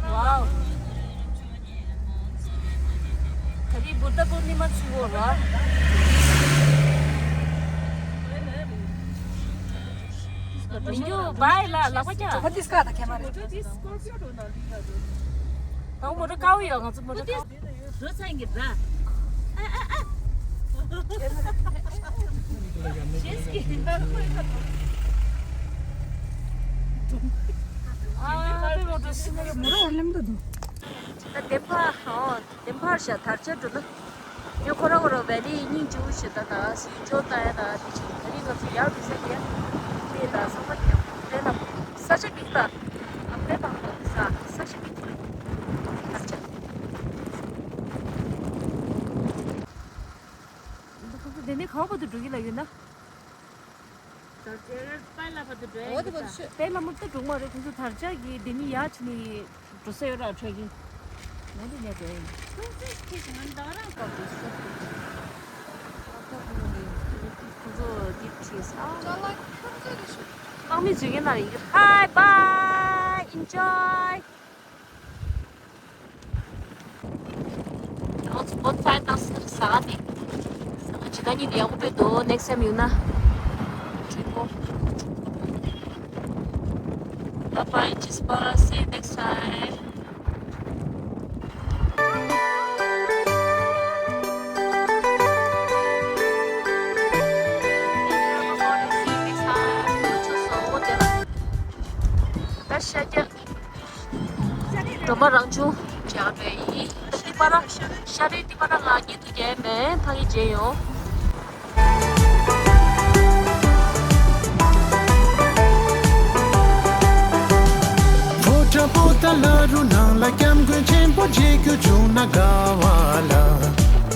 ཝའོ། ད་རེས་བུདྡྷ་པུར་ནི་མ་ཚུགས་འོ་ར། མི་འགྱུར་བའི་ལ་ལག་པ་རྒྱག་ད་མོ་ཊ་ཀ་བོ་ཡོད། ང་ཚོ་མོ་ཊ་ཀ་བོ། འགྲོ་ཚར་གྱི་ར། ཨ་ཨ་ཨ། ཞེས་ཀྱི། ཨ་ཨ་ཨ། མོ་ཊ་སི་ནི་མོ་ཊ་ཨོ་ལེམ་དུ་འདུག་ད་དེ་ཕར། ཨོ། དེ་ཕར་ཤ་དར་ཆ་འགྲོ་ན། དེ་ཁོ་ར་ཁོ་ར་བེ་ལི་སྙིང་རྗེ་པོ་ཞིག་ད་ད་སུས་ཇོ་ད་ཡ་ད་དེ་ཅིག་ད་རིང་ང་ཚོ་ཡར་འགྲོ་ས་དེ། དེ་ད་ཚང་མ་དེ་དེ་ན་ས་ཆ་གི་ད། ཨ་དེ་དང་ས་ས་ཆ་གི་དེ་ད་ཆ། ཁོ་ཚོ་དེ་ནས་ག་བ་བར་དུ་འགྲོ་གི་ལ་ཡོད་ན། དར་ཆ་དཔལ་ལྷ་བར་དུ་འགྲོ་ཡ་ཡིན་ད། དཔལ་ལྷ་མོ་ད་འགྲོ་མ་རེད། ཁོ་ཚོ་དར་ཆ་གི་དེ་ནས་ཡར་ཕྱིན་ནས། འགྲོ་ས་ཡོད་ར་ཁྲོད་ཀྱི། ང་འདི་ནས་འགྲོ་ཡིན། ཁྱོད་ཚོས་ཁྱེད་ང་འདང་རང་བབས་འདུག་ས། ཁོ་ཚོ་འདི་བྲིས་ཨ། ཅ་ལག་ཁྱོད་ཚོས་རེ་ཞུ། དམག་མི་འཛུལ་མཁན་ནང་ལ་ཡིན། Hi, bye, enjoy. ང་ཚོ་བོད་ཚོའི་ཏང་སྲིད་ཟ་ག་ནས། ཟ་ག་ཇི་ལྟར་ཉིད་ཡག་པོ་སྤེལ་འདུག Next time ཡོང་ན། Bye bye, Chispa. See you next time. སྒྲོལ་མ་རང་བྱུང་བྱ་བའི་ཡིན། ཏི་པ་ར། ཤ་རུས་ཏི་པ་ར་ང་གཉིས་དུ་རྒྱལ་མེད་ཕ་གི་རྗེས་ཡོང་། ཕོ་བྲང་པོ་ཏཱ་ལ་རུ་ནང་ལ་སྐྱབས་མགོན་ཆེན་པོ་མཇལ་རྒྱུ་བྱུང་ན་དགའ་བ་ལ།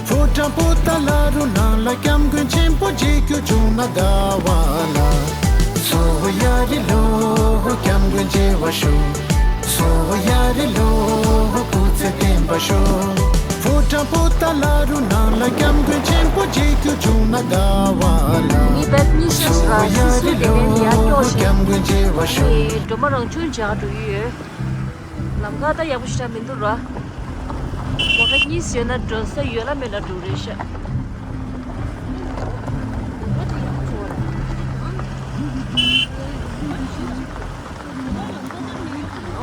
ཕོ་བྲང་པོ་ཏཱ་ལ་རུ་ནང་ལ་སྐྱབས་མགོན་ཆེན་པོ་མཇལ་རྒྱུ་བྱུང་ན་དགའ་བ་ལ། སོ་ཡ་རི་ལོ། སྐྱབས་མགོན་མཇལ་བར་ཤོག་སོ་ཡ་རི་ལོ། སྐུ་ཚེ་བརྟན་པར་ཤོག་ཕོ་བྲང་པོ་ཏཱ་ལ་རུ་ནང་ལ་སྐྱབས་མགོན་ཆེན་པོ་མཇལ་རྒྱུ་བྱུང་ན་དགའ་བ་ལ། མི་བེད་ཉི་ཤུ་ར་སོ་ཡ་སུ་སུ་རི་དེ་ནས་ལོ། ཡར་ཀྱོག་ཤིག་སྐྱབས་མགོན་མཇལ་བར་ཤོག་སྒྲོལ་མ་རང་བྱུང་མཇལ་འགྲོ་ཡི་ཡོད། ལམ་ཁ་ད་ཡག་པོ་ཞེ་དྲག་མི་འདུག་ར། ཨ་ མོ་ཊ་གཉིས་ཡོད་ན་འགྲོ་ས་ཡོད་ལ་མེད་ལ་འགྲོ་རེད་ཤག་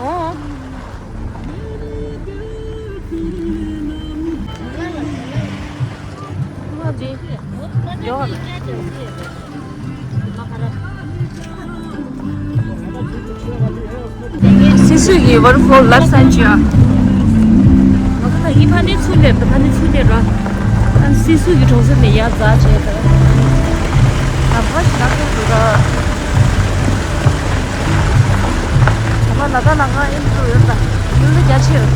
ཨོ། ང་འདི་ཡོད། སི་སུ་གི་ཝ་ཊར་ཕོལ་ལབ་ས་ཅིག་ཨ། ང་ཚོ་ད་ཡིན་ཕ་ནི་ཚུར་སླེབས། ད་ཕ་ནི་ཚུར་སླེབས་ར། ཨ་སི་སུ་གི་གྲོང་གསེབ་ནས་ཡར་འཛེགས་བྱས་ད། ད་ཕ་ཞིག་ལ་ཁོ་འགྲོ་ར། ད་ཕ་ལ་ད་ལ་ང་ཨེ་འགྲོ་ཡོད་ད། ཡུལ་ལ་རྒྱ་ཆེ་ཡོད།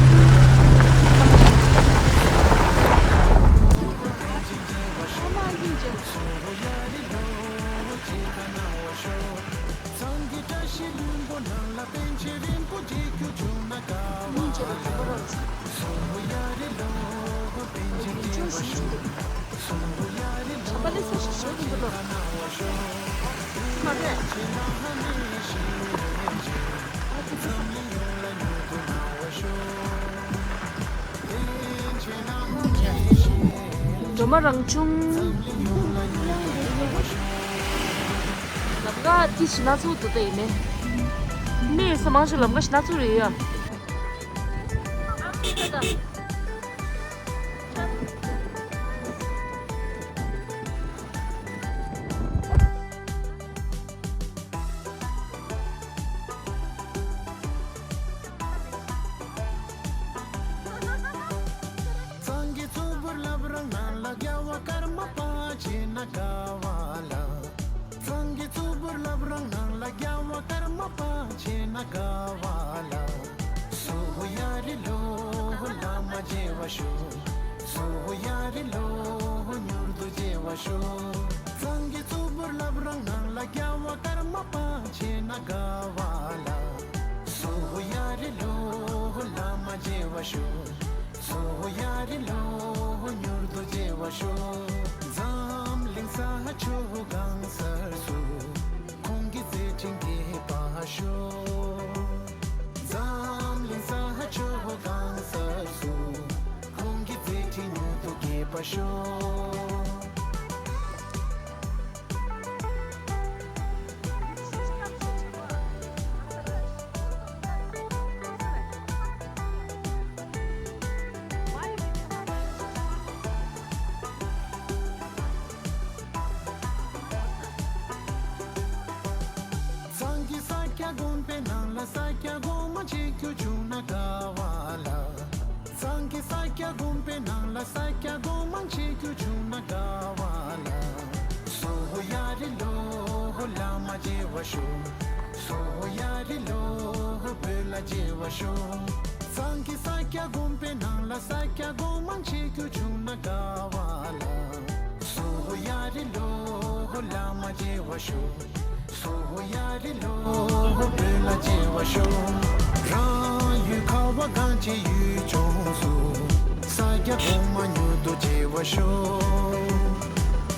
སྒྲོལ་མ་རང་བྱུང་། ལམ་ཁ་དེ་ཞིག་སྣ་ཚོགས་འདུག་ད་ཡིན་ནའི། མི་ཡོད་ས་མང་ཆེ་ལམ་ཁ་ཞིག་སྣ་ཚོགས་རེད་ཡ། སངས་རྒྱས་གཙུག་པུར་བསླབ་རང་ནང་ལ་རྒྱལ་བ་ཀརྨ་པ་བྱེད་ན་དགའ་བ་ལ། སངས་རྒྱས་གཙུག་པུར་བསླབ་རང་ནང་ལ་རྒྱལ་བ་ཀརྨ་པ་བྱེད་ན་དགའ་བ་ལ། སོ་ཡ་རི་ལོ་བླ་མ་མཇལ་བར་ཤོག་སོ་ཡ་རི་ལོ་མྱུར་དུ་མཇལ་བར་ཤོག་སངས་རྒྱས་གཙུག་པུར་བསླབ་རང་ནང་ལ་རྒྱལ་བ་ཀརྨ་པ་བྱེད་ན་དགའ་བ་ལ། སོ་ཡ་རི་ལོ་བླ་མ་མཇལ་བར་ཤོག་སོ་ཡ་རི་ལོ་མྱུར་དུ་མཇལ་བར་ཤོག་འཛམ་གླིང་ས་ཕྱོགས་གང་སར་སུ། ཁོང་གི་མཛད་འཕྲིན་རྒྱས་པར་ཤོག་འཛམ་གླིང་ས་ཕྱོགས་གང་སར་སུ། ཁོང་གི་མཛད་འཕྲིན་མྱུར་དུ་རྒྱས་པར་ཤོག་སངས་རྒྱས་ས་སྐྱ་དགོན་པའི་ནང་ལ་ས་སྐྱ་སྒོ་མང་མཇལ་རྒྱུ་བྱུང་ན་དགའ་བ་ལ། སངས་རྒྱས་ས་སྐྱ་དགོན་པའི་ནང་ལ་ས་སྐྱ་སྒོ་མང་མཇལ་རྒྱུ་བྱུང་ན་དགའ་བ་ལ། སོ་ཡ་རི་ལོ་བླ་མ་མཇལ་བར་ཤོག་སོ་ཡ་རི་ལོ་བོད་ལ་མཇལ་བར་ཤོག་སངས་རྒྱས་ས་སྐྱ་དགོན་པའི་ནང་ལ་ས་སྐྱ་སྒོ་མང་མཇལ་རྒྱུ་བྱུང་ན་དགའ་བ་ལ། སོ་ཡ་རི་ལོ་བླ་མ་མཇལ་བར་ཤོག་སོ་ཡ་རི་ལོ་བོད་ལ་མཇལ་བར་ཤོག་རང་ཡུལ་ཁ་བ་གངས་ཅན་ཡུལ་ལྗོངས་སུ། ས་སྐྱ་གོང་མ་མྱུར་དུ་མཇལ་བར་ཤོག་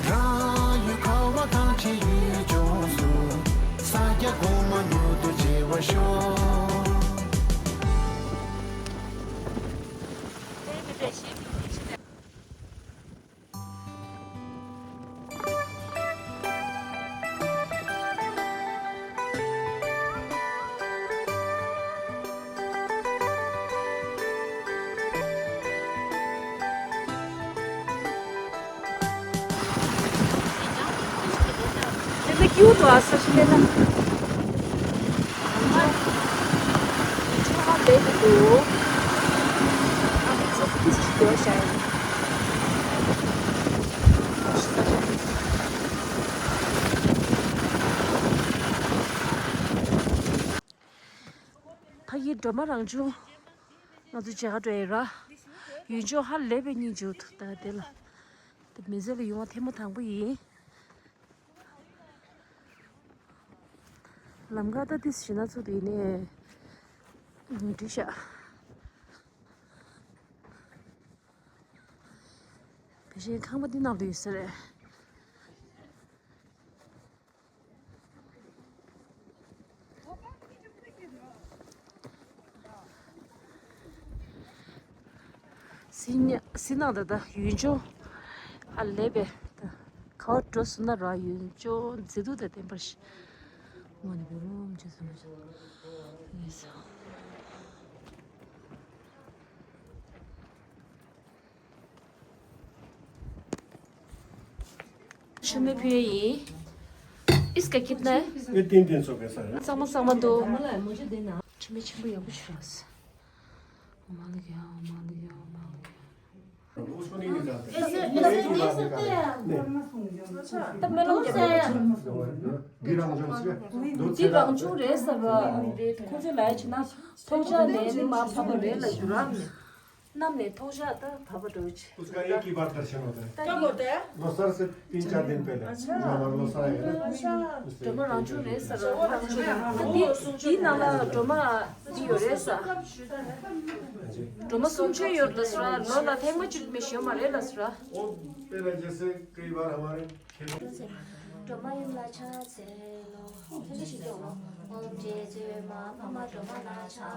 རང་ཡུལ་ཁ་བ་གངས་ཅན་ཡུལ་ལྗོངས་སུ། ས་སྐྱ་གོང་མ་མྱུར་དུ་མཇལ་བར་ཤོག་དེ་ནས་ཀྱུ་ཏོ་ཨ་ས་ཞིག་ལས་ན། ཡིན་ཆོག་ཧ་ལས་ཀྱི་འདུག་ཨ་མི་ཚོ་ཁིས་ཞིག་འགྲོ་བྱ་ཡིན། ཕ་གི་སྒྲོལ་མ་རང་བྱུང་། ང་ཚོ་མཇལ་ཁ་འགྲོ་ཡི་ར། ཡུལ་ལྗོངས་ཧ་ལས་པའི་སྙིང་རྗེ་འདུག་ད་དེ་ལ། དེ་མི་ཚེ་ལ་ཡོང་བ་ཐེངས་མ་དང་པོ་ཡིན། ལམ་ཁ་ད་ཏིས་ཞིག་ན་ཚུགས་དུས་ནས་ངོས་འདྲི་ཤག་བེ་ཤེས་ཁང་པ་འདི་ནང་དུ་ཡོད་ས་རེད། སི་ཉ་སི་ནང་ད་ད་ཡུལ་ལྗོངས་ཧ་ལས་པའི་ད་ག་བ་འགྲོ་སོང་ན་ར་ཡུལ་ལྗོངས་མཛེས་སྡུག་དང་ལྡན་པར་ཤི་མོ་ནི་བུ་རུམ་ཅེས་སོང་། ཆུ་མེ་ཕུལ་ཡིན། इसका कितना है? ये तीन तीन सौ पैसा है। ཚང་མ་ཚང་མ་འདུག་ཆུ་མེ་ཆེན་པོ་ཡག་པོ་ཞིག་རག་སོང་། མ་ལ་གི་ཡ་མ་ལ་གི་ཡ་མ་ལ་གི་ཡ། उसको नहीं निकालते। एक ही बार निकालेंगे। नहीं। ད་མེ་ལོང་རྒྱབ་ཡོད། འདི་རང་བྱུང་ཟེར། འདི་རང་བྱུང་རེད་ཟེར་བ། ཁོང་ཚོས་ལབ་ཡ་བྱས་ན་ཐོག་ཆག་ནས་ནི་མར་བབས་པ་རེད་ལབ་ཀྱི་རེད། གནམ་ནས་ཐོག་ཆག་ད་བབས་པ་འགྲོ་ཆེ། उसका एक ही बार दर्शन होता है। ད་འདི་लोसर से तीन चार दिन पहले, जो हमारा लोसर आएगा ना, उससे སྒྲོལ་མ་རང་བྱུང་རེད་ཟེར་བ། ད་འདི་འདི་ནང་ལ་སྒྲོལ་མ་འདི་ཡོད་རེད་ཟེར། སྒྲོལ་མ་གསུང་ཆོས་ཡོད་རེད་ཟེར། ལོ་ལ་ཐེངས་མ་གཅིག་མིན་ཞིག་ཡོད་མ་རེད་ལབ་ཟེར། वो पहले जैसे कई बार हमारे खेत སྒྲོལ་མ་ཡུམ་ལ་ཕྱག་འཚལ་ལོ། ཨོཾ་ཨ་ནི་ཨོཾ་ཨ་ནི་ཨོཾ་རྗེ་བཙུན་མ་འཕགས་མ་སྒྲོལ་མ་ལ་ཕྱག་འཚལ་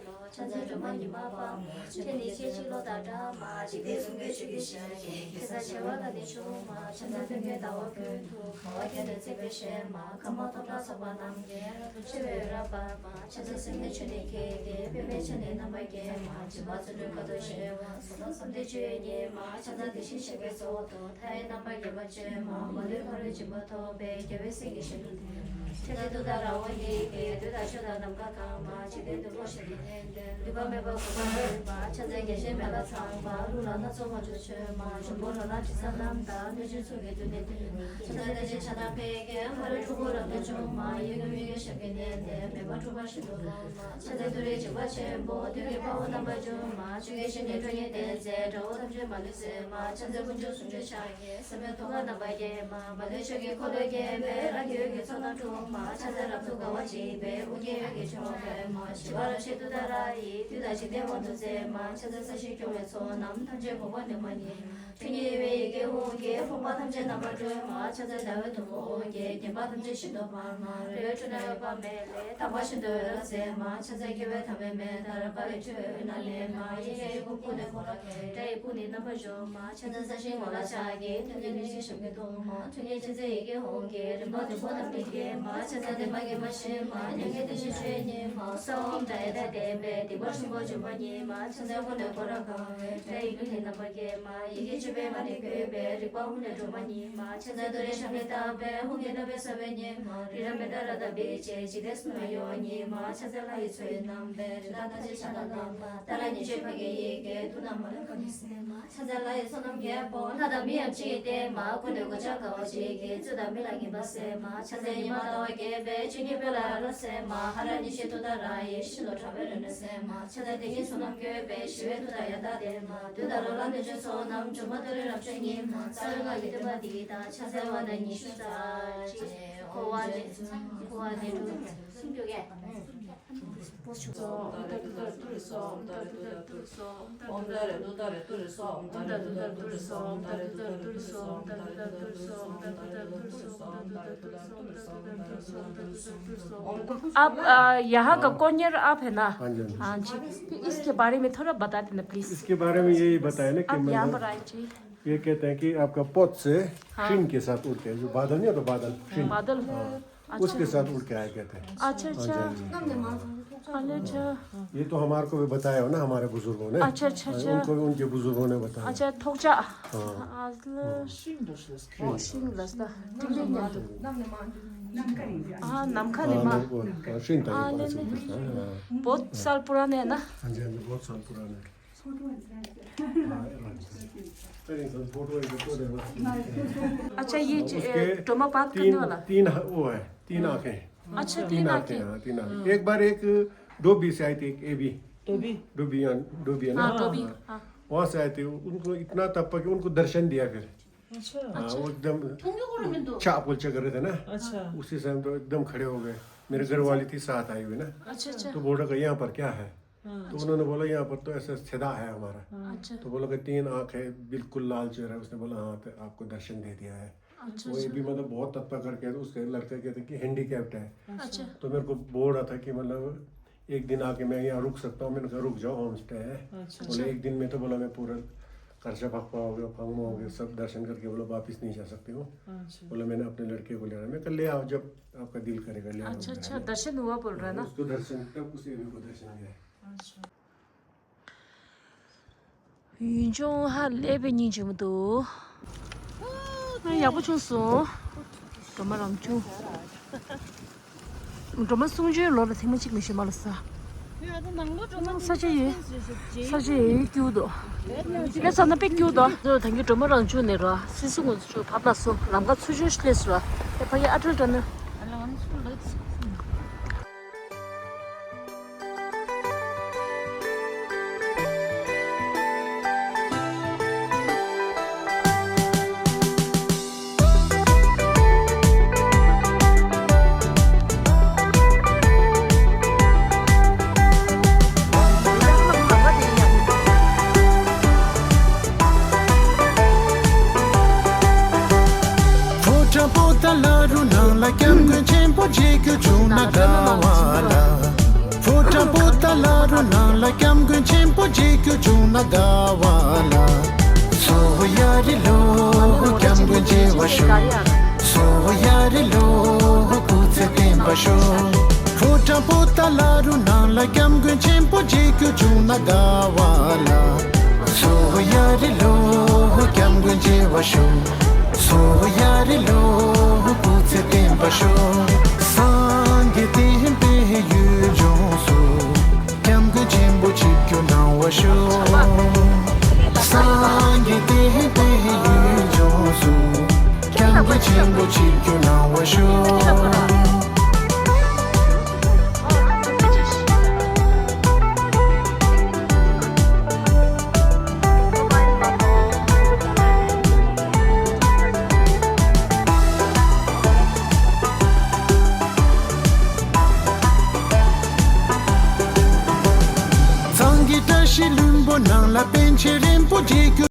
ལོ། ཕྱག་འཚལ་སྒྲོལ་མ་ཉི་མ་པདྨ། ཁྱེད་ནི་ཕྱིར་ཕྱིན་ལོ་དང་འདྲ་མ། འཇིག་རྟེན་གསུམ་མགོན་ཆུ་སྐྱེས་ཞལ་གྱི། གེ་སར་བྱེ་བ་ལ་ནི་ཆུང་མ། ཕྱག་འཚལ་མཐོང་གྱུར་ཟླ་བ་ཀུན་ཏུ། དགའ་བ་བརྒྱ་སྟོང་མཛད་པའི་ཞལ་མ། ཁམས་མ་ཐོབ་གྲགས་ཚངས་པ་རྣམས་ཀྱི། ཆེ་བའི་འོད་རབ་འབར་མ། ཕྱག་འཚལ་སེམས་ནི་ཆོས་ཉིད་ཁྱེད་ཀྱི། པདྨས་ཕྱག་ནི་རྣམ་པར་བརྒྱན་མ། སྦྱིན་པ་བརྩོན་འགྲུས་དཀའ་ཐུབ་ཞི་བ། བསོད་ནམས་བསམ་གཏན་བཅུ་ཡི་ཉི་མ། ཕྱག་འཚལ་དེ་བཞིན་གཤེགས་པའི་གཙོ་བོ་སྟོང་། མཐའ་ཡས་རྣམ་པར་རྒྱལ་བར་སྤྱོད་མ། མ་ལུས་ཕ་རོལ་ཕྱིན་པ་ཐོབ་པའི། རྒྱལ་བའི་སྲས་ཀྱི་ཞབས་ལ་བརྟེན། ཕྱག་འཚལ་ཏུཏྟཱ་ར་བ་ཡི་གེས། བདུད་དང་ཆོས་དང་ནམ་མཁའ་གང་མ། འཇིག་རྟེན་བདུན་པོ་ཞི་བར་བརྟེན་ཏེ། འདུས་པ་མེད་པ་གོ་འཕང་ཐོབ་པ། ཕྱག་འཚལ་རྒྱ་ཆེན་མེ་ལྷ་ཚངས་པ། གླུ་ལ་སྣ་ཚོགས་དབང་ཕྱུག་མཆོད་མ། འབྱུང་པོ་ལ་ལ་དྲི་ཟ་རྣམས་དང་། གནོད་སྦྱིན་ཚོགས་ཀྱིས་མདུན་ནས་བསྟོད། ཕྱག་འཚལ་བདེ་ཆེན་ཕྱག་ན་པད་ཀྱི། ཕ་རོལ་ཕྲུ་གུ་རབ་ཏུ་བྱུང་མ། གཡས་བསྐུམ་གཡོན་གྱི་ཞབས་ཀྱིས་མནན་ཏེ། མེ་འབར་འཁྲུགས་པ་ཤིན་ཏུ་སློང་མ། ཕྱག་འཚལ་ཏུ་རེའི་འཇིགས་པ་ཆེན་པོ། བདུད་ཀྱི་དཔའ་བོ་རྣམ་པར་འཇོམས་མ། ཆུ་སྐྱེས་ཞལ་ནི་ཁྲོ་གཉེར་ལྡན་མཛད། དགྲ་བོ་ཐམས་ཅད་མ་ལུས་གསོད་མ། ཕྱག་འཚལ་དཀོན་མཆོག་གསུམ་མགོན་ཕྱག་གི། སེམས་དཔའི་ཐུགས་ཀར་རྣམ་པར་བརྒྱན་མ། མ་ལུས་ཕྱོགས་ཀྱི་འཁོར་ལོས་བརྒྱན་པའི། རང་གི་འོད་ཀྱི་ཚོགས་དང་འཁྲུག་མ། ཕྱག་འཚལ་རབ་ཏུ་དགའ་བ་བརྗིད་པའི། ཨོ་རྒྱན་འོད་ཀྱི་མཆོག་འཕོས་མ། ཞི་བ་རབ་བཞད་ཏུཏྟཱ་ར་ཡིས། བདུད་དང་འཇིག་རྟེན་དབང་དུ་མཛད་མ། ཕྱག་འཚལ་ས་གཞི་སྐྱོང་བའི་ཚོགས་རྣམས། ཐམས་ཅད་འགོག་པར་ནུས་མ་ཉིད། ཁྱོད་ཉིད་དབྱེ་བའི་ཡི་གེ་ཧཱུྃ་གིས། ཕོངས་པ་ཐམས་ཅད་རྣམ་པར་སྒྲོལ་མ། ཕྱག་འཚལ་ཟླ་བའི་དུམ་བུ་དབང་གིས། བརྒྱན་པ་ཐམས་ཅད་ཤིན་ཏུ་འཕགས་མ། རེ་བའི་འཁྲུལ་སྣང་འོད་དཔག་མེད་ལས། དག་པ་ཤིན་ཏུ་འོད་རབ་མཛད་མ། ཕྱག་འཚལ་སྐྱེ་བོ་ཐ་མལ་མེ་ལྟར། འབར་བའི་ཆུ་འོད་རྣ་ལེན་མ། ཡེ་ཤེས་ཀྱི་ཁུ་ཁུ་ནས་འཁོར་ལོ་བརྒྱ། དགྲ་ཡི་དཔུང་ནི་རྣམ་པར་འཇོམས་མ། ཕྱག་འཚལ་ས་གཞིའི་ངོས་ལ་ཕྱག་གི། ཐུགས་ཀྱི་གནོད་སྦྱིན་ཞབས་ཀྱིས་བརྡུང་མ། ཁྱོད་ཉིད་མཁྱེན་བརྩེ་ཡི་གེ་ཧཱུྃ་གིས། རིམ་པ་བདུན་པོ་རྣམས་ནི་འགེམས་མ། ཕྱག་འཚལ་བདེ་བ་དགེ་བ་ཞི་མ། མྱ་ངན་འདས་ཞི་མཆོད་ཉིད་མ། སྭཱ་ཧཱ་ཨོཾ་དགྲ་ཡི་དགྲ་སྟོན་པའི། སྡིག་པ་ཆེན་པོ་འཇོམས་པ་ཉིད་མ། ཕྱག་འཚལ་དབུ་ནས་འཁོར་རབ་གང་བའི། དགྲ་ཡི་ཀླུ་ལྷ་རྣམ་པར་རྒྱལ་མ། ཡི་གེ་བཅུ་པའི་མ་ཎི་བཀོད་པའི། རིག་པ་ཧཱུྃ་ནས་སྒྲོལ་མ་ཉིད་མ། ཕྱག་འཚལ་ཏུ་རེའི་ཞབས་ནི་བརྡབས་པའི། ཧཱུྃ་གི་རྣམ་པའི་ས་བོན་ཉིད་མ། རི་རབ་མནྡ་ར་དང་འབིགས་བྱེད། འཇིག་རྟེན་གསུམ་ན་གཡོ་བ་ཉིད་མ། ཕྱག་འཚལ་ལྷ་ཡི་མཚོ་ཡི་རྣམ་པའི། རི་དྭགས་ཐམས་ཅད་ཕྱག་ན་བསྣམས་པ། ཏཱ་ལ་ཉི་ཁྲི་ཕག་གི་ཡི་གེས། དུག་རྣམས་མ་ལུས་ཁ་ནས་སེལ་མ། ཕྱག་འཚལ་ལྷ་ཡི་ཚོགས་རྣམས་རྒྱལ་པོ། ལྷ་དང་མི་ཡང་ཅི་ཡིས་བསྟེན་མ། ཀུན་ནས་གོ་ཆ་དགའ་བ་བརྗིད་ཀྱིས། བཙུན་དང་མི་ལ་ངན་པ་སེལ་མ། ཕྱག་འཚལ་ཉི་མ་ཟླ་བ་རྒྱས་པའི། ཆོས་ཉིད་སྤོས་ལ་ཡ་རབས་གསལ་མ། ཧ་ར་ནི་ཤི་ཏུཏྟཱ་ར་ཡིས། ཤིན་ཏུ་ཕྲ་བའི་རི་རབ་སེལ་མ། ཕྱག་འཚལ་དེ་ཉིད་གསུམ་རྣམས་བཀོད་པའི། ཞི་བའི་མཐུ་དང་ཡང་དག་ལྡན་མ། བདུད་དང་ལོ་ལ་གནོད་སྦྱིན་ཚོགས་རྣམས། འཇོམས་པ་ཏུ་རེ་རབ་མཆོག་ཉིད་མ། རྩ་བའི་སྔགས་ཀྱི་བསྟོད་པ་འདི་དང་། ཕྱག་འཚལ་བ་དན་ཉི་ཤུ་རྩ་གཅིག་འཁོར་བ་ནས་འཁོར་བ་ནས་སྒྲོལ། སུམ་ཅུ་གས། आप यहाँ का कौन यार आप है ना? हाँ जी, हाँ जी। हाँ जी। फिर इसके बारे में थोड़ा बता देना प्लीज। इसके बारे में यही बताया ना कि आप यहाँ पर आए जी। ये कहते हैं कि आपका पोत से हाँ। शीन के साथ उड़ते हैं, जो बादल नहीं होता, बादल, शीन। बादल। हाँ। अच्छा। उसके साथ उड़ के आए कहते हैं। अच्छा, हाँ जी, अच्छा। हाँ जी। अरे, अच्छा। ये तो हमारे को भी बताया हो ना हमारे बुजुर्गों ने। अच्छा, अच्छा, हाँ, अच्छा। उनको भी उनके बुजुर्गों ने बताया। अच्छा, थोकचा। हाँ। आज ल- हाँ। शीन रस्ता। शीन रस्ता। हाँ, नमखा हाँ, निमा। नमखा, हाँ, शीन हाँ, तारीख नहीं, पास नहीं। हाँ। बहुत साल पुराने है ना? हाँ जी, हाँ जी, बहुत साल पुराने। अच्छा, ये ज- उसके अ, ड्रामा बात करने तीन, वाला? तीन ह- वो है, तीन आंखें हैं। अच्छा, तीन तीन आंखें आंखें। हैं, हाँ, तीन आंखें। हम्म। एक बार एक डोबी से आई थी, एक एबी। डोबी? डोबी, हाँ, डोबी है ना? हाँ, डोबी, हाँ। हाँ। वहाँ से आए थे, उनको इतना तप कि उनको दर्शन दिया फिर। अच्छा। हाँ, अच्छा। वो एकदम क्या बोल चक्कर रहे थे ना? अच्छा। उसी समय तो एकदम खड़े हो गए। मेरे घर वाली थी, साथ आई हुई ना। अच्छा, अच्छा। तो बोल रहा कि यहाँ पर क्या है? हाँ। तो उन्होंने बोला, "यहाँ पर तो ऐसा छेदा है हमारा।" हाँ। अच्छा। तो बोला कि तीन आंख है, बिल्कुल लाल चेहरा है। उसने बोला, "हाँ, तो आपको दर्शन दे दिया है।" अच्छा, वो ये अच्छा। भी मतलब बहुत तपस्या करके, तो उसके लड़के कहते कि हैंडीकैप्ड है। अच्छा। तो मेरे को बोल रहा था कि मतलब एक दिन आके मैं यहाँ रुक सकता हूँ। मैंने कहा, "रुक जाओ, होम स्टे है।" अच्छा। बोले, "एक दिन में तो," बोला, "मैं पूरा करछा फकवा हो गया, फंगमा हो गया, सब दर्शन करके," बोला, "वापस नहीं जा सकते हो।" अच्छा। बोला, "मैंने अपने लड़के को ले आना।" मैं कहा, "ले आओ, जब आपका दिल करेगा, ले आओ।" अच्छा, अच्छा, दर्शन हुआ बोल रहा है ना? उसको दर्शन, तब उसे भी को दर्शन दिया है। अच्छा। ཡུལ་ལྗོངས་ཧ་ལས་པའི་སྙིང་རྗེ་མོ་འདུག་ཨ། ཡག་པོ་བྱུང་སོང་། སྒྲོལ་མ་རང་བྱུང་། སྒྲོལ་མ་གསུང་ཆོས་ལོ་ལ་ཐེངས་མ་གཅིག་མི་ཤེས་མ་ལ་ས། ས་ཆ་ཡོད། ས་ཆ་ཡོད་སྐྱིད་འདུག་ལས་ས་ན་དཔེ་སྐྱིད་འདུག་ད་གི་སྒྲོལ་མ་རང་བྱུང་ནས་ར་སི་སི་ངོ་ཚོ་བབ་ལ་སོང་ལམ་ཁ་ཚུར་ཆུ་ལས་སུ་ར། ཨེ་ཕ་གི་ཨ་ཁྲལ་འདྲ་ན། ཕོ་བྲང་པོ་ཏཱ་ལ་རུ་ནང་ལ་སྐྱབས་མགོན་ཆེན་པོ་མཇལ་རྒྱུ་བྱུང་ན་དགའ་བ་ལ། ཕོ་བྲང་པོ་ཏཱ་ལ་རུ་ནང་ལ་སྐྱབས་མགོན་ཆེན་པོ་མཇལ་རྒྱུ་བྱུང་ན་དགའ་བ་ལ། སོ་ཡ་རི་ལོ་སྐྱབས་མགོན་མཇལ་བར་ཤོག་སོ་ཡ་རི་ལོ་སྐུ་ཚེ་བརྟན་པར་ཤོག་ཕོ་བྲང་པོ་ཏཱ་ལ་རུ་ནང་ལ་སྐྱབས་མགོན་ཆེན་པོ་མཇལ་རྒྱུ་བྱུང་ན་དགའ་བ་ལ། སོ་ཡ་རི་ལོ་སྐྱབས་མགོན་མཇལ་བར་ཤོག་སོ་ཡ་རི་ལོ་སྐུ་ཚེ་བརྟན་པར་ཤོག་སངས་རྒྱས་བསྟན་པའི་ཡུལ་ལྗོངས་སུ། སྐྱབས་མགོན་ཆེན་པོ་ཆིབས་བསྒྱུར་གནང་བར་ཤོག་སངས་རྒྱས་བསྟན་པའི་ཡུལ་ལྗོངས་སུ། སྐྱབས་མགོན་ཆེན་པོ་ཆིབས་བསྒྱུར་གནང་བར་ཤོག